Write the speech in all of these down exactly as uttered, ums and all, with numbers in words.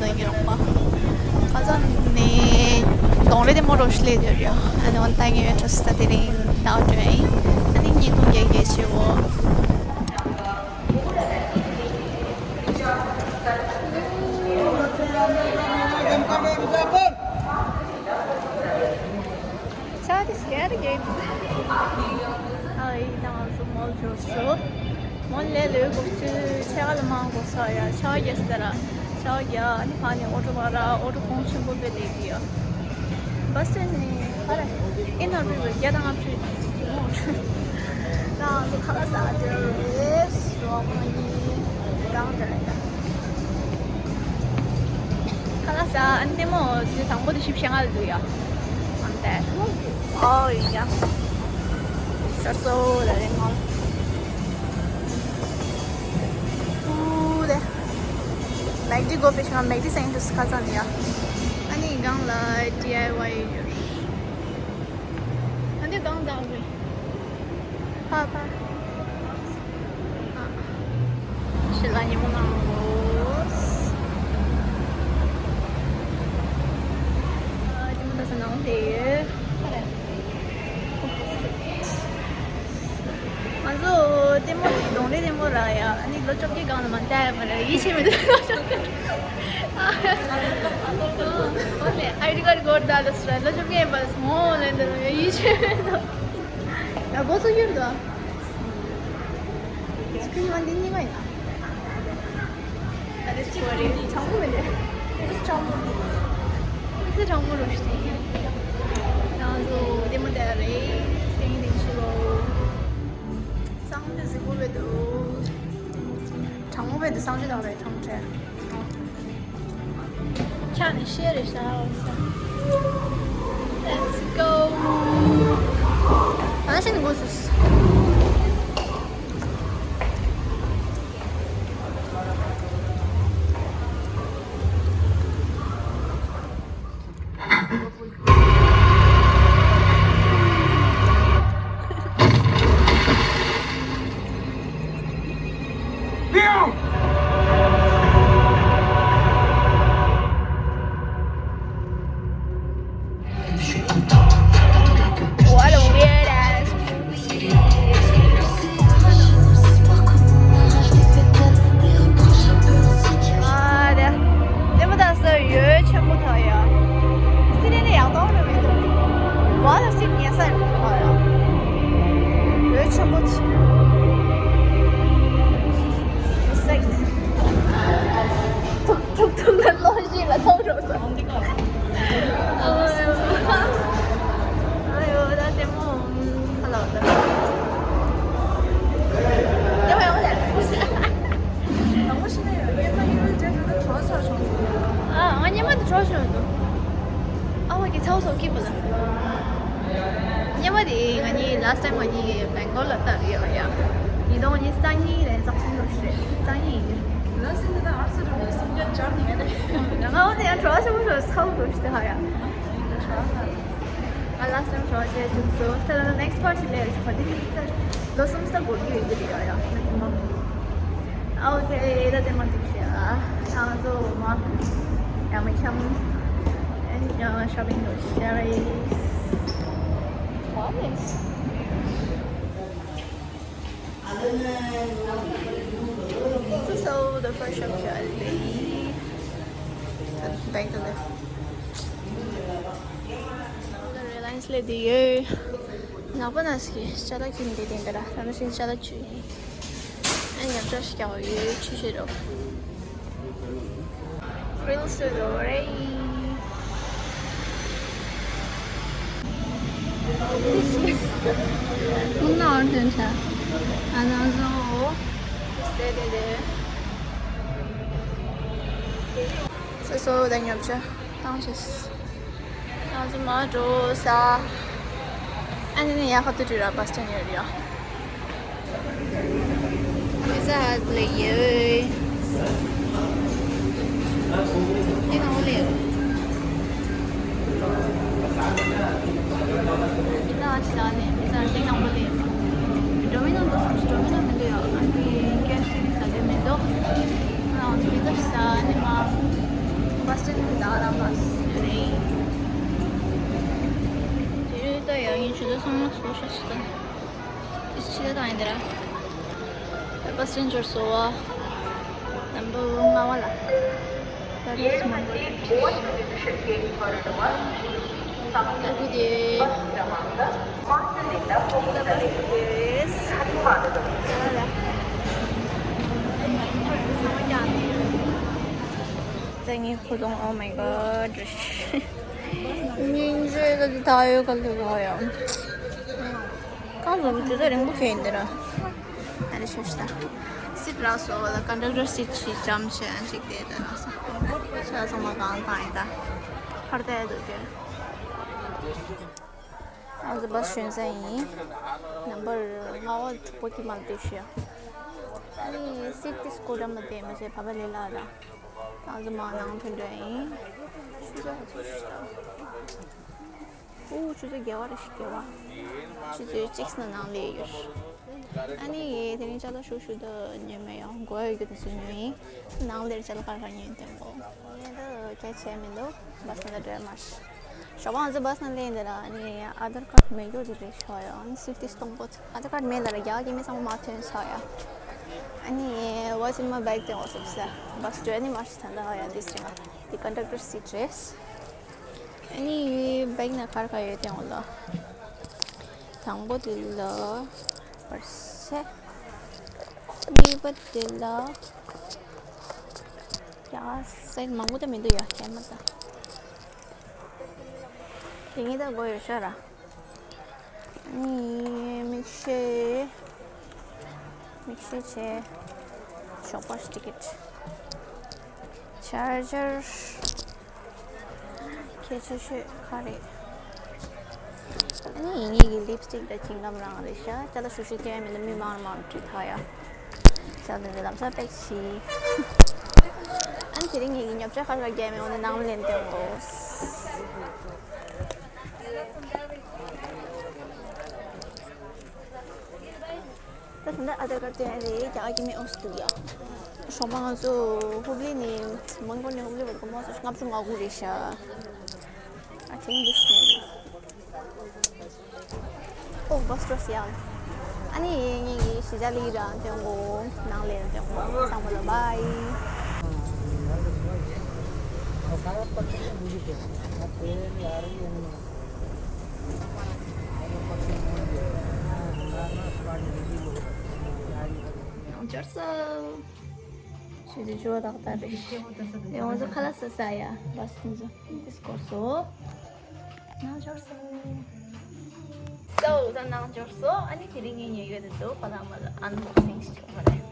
ད་ཡིན་རོགས་པ། ཁ་སང་ནས་གདོང་ལེན་དེ་མོ་རོ་ཤི་ལེ་དེ་རེད། ཨ་ནི་འོན་ཏང་ཡོད་ཁྲོ་སི་ད་དེ་རིང་ད་འགྲོ་ཡིན། ཨ་ནི་ཉིན་གུང་རྒྱག་རྒྱག་བྱེད་འོ། ཤ་དེ་སྐྱེ་རེ་རྒྱག་གི། ཨ་ཡི་དང་ང་ཚོ་མོལ་འབྱོར་སོ། མོལ་ལས་ལོས་འགོ་ཚུལ་ཆ་ག་ལ་མང་གོ་ས་ཡ་ཆ་ག་རྒྱག་ས་ར། ཆ་ག་རྒྱག་ཨ་ནི་ཕ་ནི་ཨོ་ཊོ་བ་ར་ཨོ་ཊོ་གོང་ཆེན་པོ་དཔེ་ལེགས་ཡ། བ་སི་ཊན་ནི་ཧ་ར་ཨིན་ན་རུ་རུ་རྒྱ་དང་ཨ་ཕྲུ་ད་ང་ཚོ་ཁ་ལག་ཟ་འདོད་རེད། རོགས་མ་ནི་གང་འདྲ་རེད་ད། ཁ་ལག་ཟ་ཨ་ནི་ལྟད་མོ་ཟི་དང་པོ་དེ་ཞིབ་བཤད་ང་ལ་འདུག་ཡ། ཨམ་ཏེ། ཨོ་ཡ། ཤར་སོ་ལ་རེ་ང་། ཨུ་དེ། མེག་ཌི་གོ་ཕེ་ཤང་མེག་ཌི་སེང་ཏུ་སྐ་ཚང་ཡ། ཨ་ནི་གང་ལ་ཌི་ཨའི་ཝའི་ཡོད། ཨ་ནི་གང་དང་རེད། ཕ་ཕ། ཤི་ལ་ཉི་མོ་ནང་ལོ། ཨ་ཅི་མོ་ད་ས་ནང་དེ་ཡོད། ང་ཚོ་ལྟད་མོ་དེ་གདོང་ལེན་ལྟད་མོ་ར་ཡ། ཨ་ནི་ལོ་བཅོ་བརྒྱད་སྒང་ལ་མ་བལྟ་ཡ་མ་རེད། ཡིད་ཆེས་མི་འདུག་ལོ་བཅོ་བརྒྱད། ཨ་ནི་ཨའི་ཌི་ཀར་ཌི་སྒོར་ད་ལ་སུ་ར་ལོ་བཅོ་བརྒྱད་པ་སུ་མོ་ལེན་འདུག་ཡིད་ཆེས་མི་འདུག་ཡ་སྒོ་ཚུགས་ཡོད་འདུག་སི་ཀི་རིན་ང་འདི་གཉིས་ཀ་ཡིན་ན། ཨ་ནི་སི་ཀི་རིན་གྲང་མོ་མེད་ལེ། ཨ་ནི་གྲང་མོ་འདི། ཨ་ནི་གྲང་མོ་རུ་ཞིག་ཡིན། ང་ཚོ་ལྟད་མོ་བལྟ་རེད། སྟེང་གི་སྟེང་ཆུ་ལོ། གཙང་མ་གཟིགས་པོ་བས་འདུག་གྲང་མོ་བས་འདུག་གཙང་ཆུ་དང་རེད་གྲང་ཆུ། ཆག་ནས་ཤེས་རེད་ཤག Let's go. ཨ་ཤེས་ནས་འགོ་ཚུགས། What a weird ass movie. ཨ་དེ་དེ་མོ་ད་ས་ཡོད་ཆེན་པོ་ཐོག་ཡ། སི་རེ་ནས་ཡང་གཏོང་རེ་མི་འདུག་བ་ལ་སི་ཉེ་ས་ཡོད་ཐོག་ཡ། ཡོད་ཆེན་པོ་ཆེ། ཐུག་ཐུག་ཐུག་ལ་གློག་བཞིན་ལ་ཐོག་འགྲོ་ས། ཨ་ཡོ་ད་དེ་མོ་ཁ་ལག་ད། དེ་མོ་ཡོང་ལ། ཨ་ང་ཉི་མ་དེ་གྲོགས་བྱུང་འདུག་ཨ་ང་ཉི་མ་དེ་གྲོགས་བྱུང་འདུག་ཨ་བ་གི་ཚ་བོ་སོགས་སྐྱིད་པོ་ལ། ཉི་མ་དེ་ང་གཉིས་last time ང་གཉིས་Bangalore ལ་ལྟ་རེད་ཡ། ཡ། ཉིས་སྟོང་ཉི་ཤུ་རྩ་གཉིས་རེད་རྩ་གསུམ་ལོ་ཞིག་རེད་རྩ་གཉིས་ཡིན་གྱི་རེད། ལ་སེ་འདི་ད་ཨར་སི་རུ་སུམ་བརྒྱ་སྦྱར་ནས་རེད། ང་འོ་དེ་ཡང་གྲོགས་ཆེན་པོ་ཚ་བོ་སོགས་ཞིག་ད་ཧ་ཡ། ང་last time གྲོགས་བྱས་བྱུང་སོང་། ད་next part ཞིག་ལས་ཁོ་དེ་ནི་ད་ལོ་གསུམ་ཙམ་འགོར་གྱི་ཡོད་ཀྱི་རེད་ཡ་ཡ། ཨོ་ཁེ། ད་དེ་མ་འགྲིག་ཤག་ཨ་ང་ཚོ་མ་ཡ་མ་འཁྱམ། And uh, shopping to Sherry's. What is? So, so the first shop here, back to the Reliance lady. ནག་པོ་ནག་སྐྱེས་ཅ་ལག་ཁྱེར་ནས་བསྡད་ཡིན་པས་ར། ད་ནང་བཞིན་ཅ་ལག་ཁྱེར་ཡིན། ཨ་ཉམས་ཆག་ཞིག་རྒྱག་ཡོད་ཆུ་ཆུ་རོ། Reels to the rain. ཁོང་ན་ཨོར་དོན་ཆ། ཨ་ན་བཟོ། སྟེ་དེ་དེ། སོ་སོ་ད་ཉམས་ཆག་བཏང་ཆེས། ང་ཚོ་མར་འགྲོ་ས། ཨ་ནི་ནི་ཡ་ཧ་ཏུ་ཏུ་ར་བ་སི་སི་ཊེ་ཤན་ཡོད་རེད་ཡ། Pizza Hut ལ་ཡོད། དེ་ནང་ལ་ཡོད། Pizza Hut ཟ་ནས་Pizza Hut དེ་ནང་ལ་ཡོད། Domino's འདུག་སོང་Domino's མི་འདུག་ཡ། ཨ་ནི་K F C ནི་ཟ་འདོད་མི་འདུག་ང་ཚོ་Pizza ཟ་ནས་མར། ཤོག་ཤོག་ཤོག་ཨིས་ཕྱི་ལ་དང་ཡིན་དེ་ར། ད་བ་སི་སི་འབྱོར་སོ་བ། ནམ་བར་ལྔ་བ་ལ། That is my good day. ད་ངའི་ཁོ་ལོང་། Oh my god. སྙིང་རྗེ། ག་ལེ་ད་ཡོད་ག་ལེ་ག་ཡང་། གང་བཟོ་རུ་དེ་ཚོ་རིང་པོ་ཁེལ་ཡིན་དེ་ར། ཨ་ནི་ཤོད་ཤི་ད། སིཊ་རག་སོ་བ་ལ། ཀོན་ཌག་ཊར་སིཊ་ཞིག་འཇམ་བྱས། ཨ་ཅིག་དེ་ད་རག་སོ། ཤ་ཚང་མ་གང་བཏང་ཡིན་ད། ཕར་བལྟས་འདུག་གི། ང་ཚོ་བ་སི་ཞོན་ས་ཡིན། ནམ་བར་ལྔ་བ་ཐུག་པ་ཀི་མལ་དུ་ཤི། ཨ་ནི་སིཊ་དེ་སྐོར་འདྲ་མ་དེ་མ་ཟད་བ་བ་ལེ་ལ་ར། ང་ཚོ་མ་ནང་ཐོན་འགྲོ་ཡིན། ཆུ་ཚོད་ག་ཚོད་ཤི་ད། ཨོ་ཆུ་ཚོད་བརྒྱད་པ་རེད་ཤག་བརྒྱད་པ། ཆུ་ཚོད་གཅིག་ནང་ནང་སླེབས་ཡོད། ཨ་ནི་དེ་རིང་ཅ་ལག་ཤུགས་ཤུགས་དུ་ཉོས་མེད་ཡོང་། དགོས་ཡོད་རྒྱུ་དེ་ཚོ་ཉོས་ཡིན། ནང་སླེབས་ཅ་ལག་ག་རེ་ག་རེ་ཉོས་དོན་གོ། ངས་ད་གལ་ཆེ་མི་འདུག་བ་སི་ནང་ད་འགྲོ་མ་ཤི། ཞོགས་པ་ང་ཚོ་བ་སི་ནང་སླེབས་འདི་ལ། ཨ་ནི་ཨ་དྷར་ཀར་མེད་རྒྱུ་དེ་རེད་ཤག་ཡ། ཨ་ནི་སིཊ་དེ་སྟོང་པོ། ཨ་དྷར་ཀར་མེད་ལ་ར་རྒྱ་གར་གྱི་མི་ཚང་མ་མ་ཐོན་ཚར་ཡ། ཨ་ནི་What's in my bag དེ་འོ་སོབ་ས། བ་སི་འགྲོ་ནི་མ་ཤི་ད་ད་ཡ། འདི་སི་ང་འདི་ཀོན་ཌག་ཊར་སིཊ་རེད། ཨ་ནི་བེག་ནང་ག་རེ་ག་རེ་ཡོད་དེ་འོ་ལ། དང་པོ་དེ་ལ་པར་སེ། གཉིས་པ་དེ་ལ་ཡ་སེ་མང་པོ་ད་མི་འདུག་ཡ། ཁྱད་མ་ད། དེ་གཉིས་ད་དགོས་ཡོད་ཤག་ར། ཨ་ནི་མིག་ཤེལ། མིག་ཤེལ་བྱས། ཞོགས་པ་ཊི་ཀེ་ཊི། ཆར་ཇར། ཁྱད་ཆེ་ཤོས་ག་རེ། ཨ་ནི་ཡིན་ངེས་ཀྱི་ལིབ་སི་ཊིག་དང་ཅིང་གམ་རང་རེད་ཤག་ཅ་ལག་ཤུགས་ཤུགས་སྟོན་ཡ་མི་འདུག་མི་མང་མང་བྲིས་ཐག་ཡ། ཅ་ལག་འདི་ལམ་སང་པེག་བྱས། ཨ་ནི་དེ་རིང་ངེད་ཀྱི་ཉོ་ཆ་ག་རེ་ག་རེ་རྒྱག་མེད། འོ་ན་ནང་ལེན་སྟོན་གོ། ད་ད་ལྟ་ཨ་དྷར་ཀར་སྟོན་རེད། རྒྱ་གར་གྱི་མི་ཨོ་སི་འདུག་ཡ། ཞོགས་པ་ང་ཚོ་ཧུབ་ལི་ནས། མོན་གྷོ་ནས་ཧུབ་ལི་བར་དུ་ལྔ་བཅུ་ང་དགུ་རེད་ཤག་ཨ་དེ་འདི་ཤི་ནས། ཨོ་བ་སི་འགྲོ་སི་ཡ། ཨ་ནི་ངེད་ཀྱི་གཞིས་ཆགས་ལི་ར་སྟོན་གོ། ནང་ལེན་སྟོན་གོ། ཚང་མ་ལ་བྷའི། འབྱོར་སོང་། ཆུ་ཚོད་བཅུ་པ་ཏག་ཏག་རེད། ཡང་ང་ཚོ་ཁ་ལག་ཟ་ས་ཡ། བ་སི་དེ་ཚོ་དེ་སྐོར་སོ། ནང་འབྱོར་སོང་། སོ་ད་ནང་འབྱོར་སོང་། ཨ་ནི་དེ་རིང་ངས་ཉོས་ཡོད་དེ་ཚོ་ཁོ་ན་མ་ལ་ཨན་བོག་སིང་ཞིག་བྱེད་དགོས་རེད།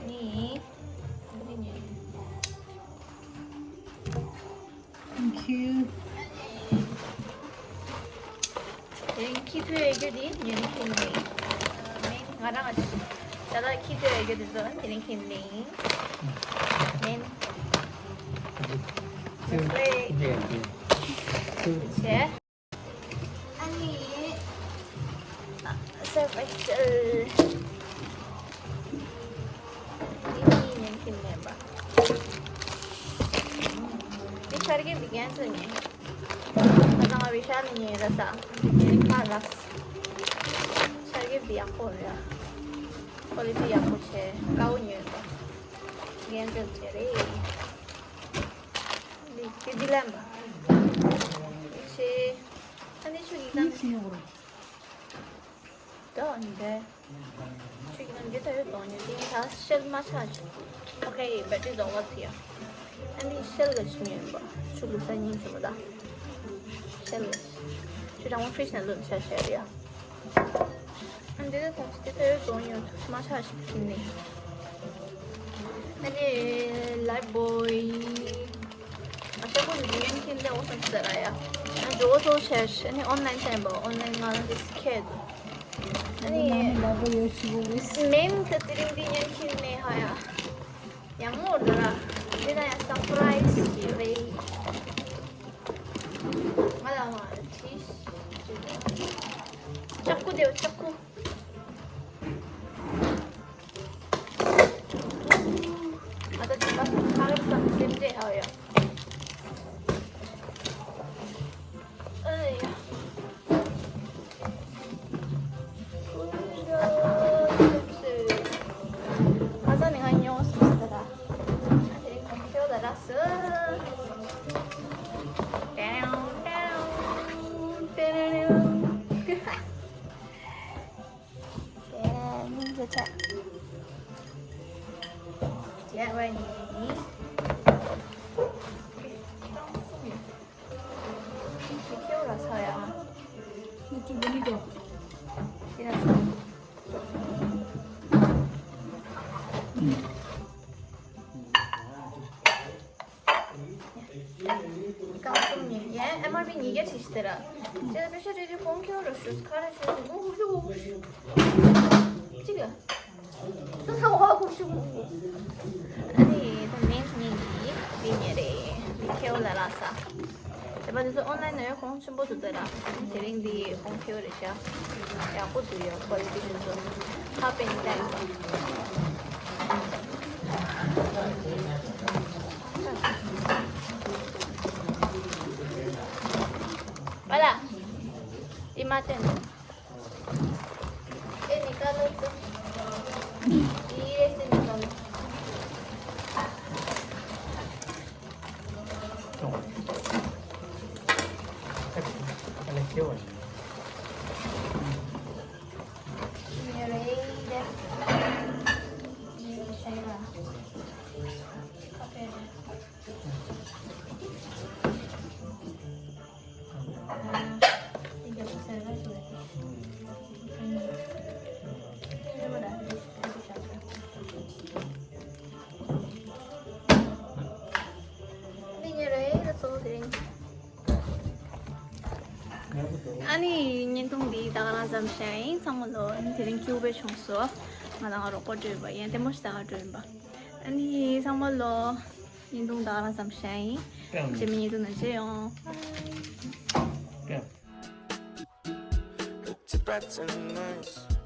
ནི་འདི་ཉོས། Thank you. དེ་རིང་ཁྱི་ཐོ་ཡོད་རྒྱུ་དེ་ཉོས་ནས་ཁྱེར་ནས། མིན་ང་རང་ད་ལྟ་ཁྱི་ཐོ་ཡོད་རྒྱུ་དེ་ཚོ་དེ་རིང་ཁྱེར་ནས། མིན། ཚེ། ཨ་ནི། སར་ཕ་རའི་ཛི། འདི་གཉིས་ཉན་གྱི་མེད་པ། འདི་ཤར་གྱི་འདི་རྒྱན་ཚོ་ཉན། ང་ཚང་མ་བི་ཤལ་ནས་ཉོས་ར་ས། འདི་ཁ་ར་ས། ཤར་གྱི་འདི་ཡག་པོ་རེད། ཀོ་ལི་ཊི་ཡག་པོ་བྱས། དཀར་པོ་ཉོས་པ། རྒྱན་ཚོ་བྱས་རེད། འདི་འདི་ལམ་པ། ཤེ། ཨ་ནི་ཆུ་གི་གཏམ། ད་འདི། ཆུ་གི་གཏམ་འདི་ད་ཡོད་དོ་ནི་འདི་ད་ཤེལ་མ་ཆག་ཆུ། ཨོ་ཁེ། བེ་ཊི་རི་རྫོགས་པ་ཐུ་ཡ། ཨ་འདི་ཤེལ་ག་ཆུ་ཉོས་པ། ཆུ་ལུ་ས་ཉིན་ཆུ་མ་ད། ཤེལ་ག་ཆུ་གྲང་མོ་ཕི་རིཇ་ནང་ལུག་ཤ་ཤེལ་ཡ། ཨ་འདི་ད་ད་འདི་ད་ཡོད་དོ་ནི་མ་ཆག་ཆུ་ནི། ཨ་ནི་ལའིབ་བོའི། ཨ་ཤ་ཀུ་འདི་ཉན་གྱིན་ལེ་འོ་སམ་སི་ར་ཡ། ཨ་ཇོ་སོ་ཤེར་ཨ་ནི་ཨོན་ལན་སེམ་པ་ཨོན་ལན་ང་ལ་འདི་སི་ཁེ་དུ། ཨ་ནི་ལའིབ་བོའི་ཡོ་ཤི་བོ་རེས། མེམ་ད་དེ་རིང་འདི་ཉན་གྱིན་ལེ་ཧ་ཡ། ཡང་མོར་ད་ར། འདི་ད་ཡ་སར་པ་རའི་ཛི་ཞིག་རེད། ང་ལ་མ་ཅི་ཞིག་ཅག་ཀུ་དེ་ཅག་ཀུ། ཨ་ད་ཅི་པ་ཁ་རབ་སམ་སེམས་ཅེ་ཧ་ཡ། ཨེ་ཡ། ཡ་ཝའི་ནི་ནི། ཁྱེའུ་ལ་ཚ་ཡ། ཁྱེའུ་ལ་ཚ། རྐང་གསུམ་ཉིན་ཡན་ཨེམ་ཨར་པི་ཉིས་བརྒྱ་བྲིས་ཤི་དེ་ར། ཁྱེད་ལ་པེ་ཤ་སྤྲད་དུས་གོང་ཁྱེའུ་ར་ཞུས་ཁ་ར་ཞུས་སུ་གོང་ཧུ་ཤུ་ཧུ་ཤུ། གཅིག་ལ། སུ་ལ་བ་ཧུ་ཤུ་ཧུ་ཧུ། ཨ་ནི་ད་མིང་ཉིན་གྱི་འདི་ཉེ་རེད། འདི་ཁྱེའུ་ལ་ར་ས། དེ་པ་དེ་ཚོ་ཨོན་ལན་ན་ཡོད་གོང་ཆེན་པོ་འདུག་དེ་ར། དེ་རིང་འདི་ཧོང་ཁེའུ་རེད་ཤག་ཡག་པོ་འདུག་ཡོད་ཀོ་ལི་ཊི་དེ་ཚོ། ཧ་པེན་ཏན་པ་ལ། འདི་མ་སྟོན། ཨེ་ནི་ཀ་ལོ་ཚོ། འདི་ཨེ་སི་ནི་ཀ་ལོ། ཨ་ནི་བརྙན་ཐུང་འདི་ད་ག་རང་ཙམ་བྱས་ཡིན། ཚང་མ་ལོ། ཨ་ནི་དེ་རིང་ཁྱེའུ་དཔེ་བྱུང་སོང་། ང་དང་རོགས་པ་སྤྲོད་པ་ཡན་ལྟད་མོ་ཞིག་ལྟ་ག་འགྲོ་ཡིན་པ། ཨ་ནི་ཚང་མ་ལོ། བརྙན་ཐུང་ད་ག་རང་ཙམ་བྱས་ཡིན། རྗེས་མའི་བརྙན་ཐུང་ནང་མཇལ་ཡོང་། It's a bright sunrise.